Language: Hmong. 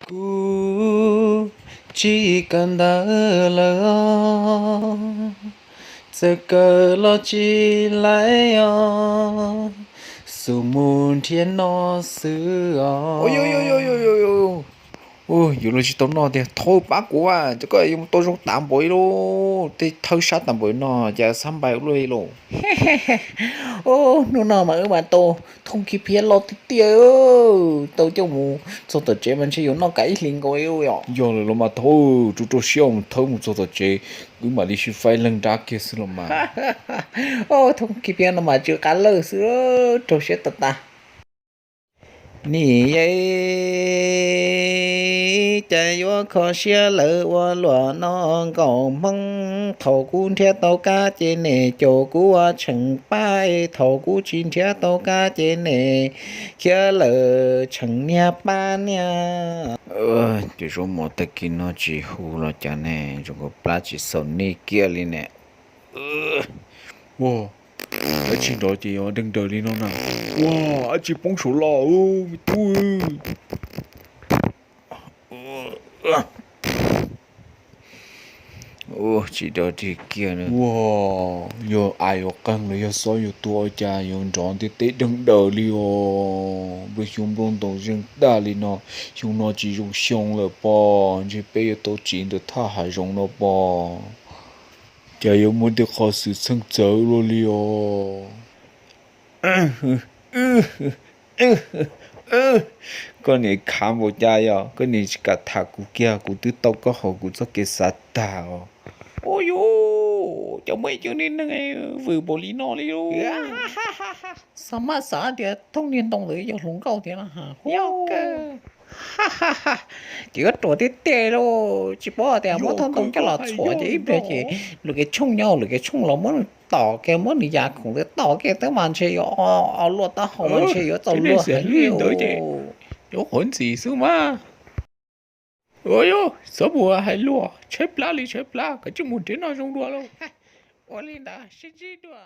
Kuv tsis kawm ntawv lawm os, txawm kawm los tsis laib os, xub mus nrhiav noj xwb os. Yuav luag tsis tau noj tiag, thaum pab kuv as, cov koj yuav mus tau zoo tas npaum li lauj, tej thawb sab tas npaum li no, cas xab npais ua luaj li lauj. Hnub no mas wb mas tau thooj khib phiab loj tiag tiag, tau coj mus txog tom tsev mas ntshe yuav noj kav ib hlis nkaus li lauj. Yog lawm los mas thaum, rau rau siab mus thawb mus txog tom tsev, wb mam li sib faib leeg nrab kiag xwb los mas. Thooj khib phiab no mas tsw qab lawj xwb, rau siab tas tas. Nim yog cas yuav kho siab lawv ua luam no nkaus hmoob. Thaum kuv nrhiav tau kab ces nim caum kuv ua tseem pab, thaum kuv tsis nrhiav tau kab ces nim khiav lawm tseem niag pab niag. Cov zaub mov tag kis no tsis hu los cas ne, zoo nkaus plab tsis xaus nej kiag li ne. Ua, dab tsi nrov ces yuav deeg daws li no na. Ua, dab tsi poob saum los me tub. Tsis nrov kiag. Ua, yog ais yuav qeeg los yog xob yuav tuag ua cas yuav nrov ntiaj teb deeg daws li os. Nplooj xyoob nplooj ntoos zeeg tag li no, xyoo no tsis zoo xyoo lawm pog, ntshe peb yuav tau tsiv ntawm thaj hav zoov no pog. Cas yuav muaj tej qhov xwm txheej txawv luaj li os. Koj niam khav npaum cas yog koj niam tsis kam tham kuv kiag, kuv twb tau koj hauv kuv txoj kev xav tag os. Ua yuav, cov muaj ib co niag neeg vwm npaum li no li. Xav maj xav tias thooj niag ntoo ntawd yog hluas nkauj thiab na. Yog kawg. Ces yuav ruam tiag tiag lauj, tsis paub tias muab thooj ntoo coj los txhuam ces ib pliag ces lwm kev tshooj nyob lwm kev tshooj los muab nws tom kiag, muab nws yam khoom ntawd tom kiag twb mas ntshe yuav o luaj taub hau mas ntshe yuav txaus luag heev li ntawd ces yuav qhuav ntxim xwb mas. Ua yuav, txhob mus hais luag, tshaib plab li tshaib plab, kav tsij mus nrhiav noj zoo dua lauj. Ua li ntawd sib ntsib dua.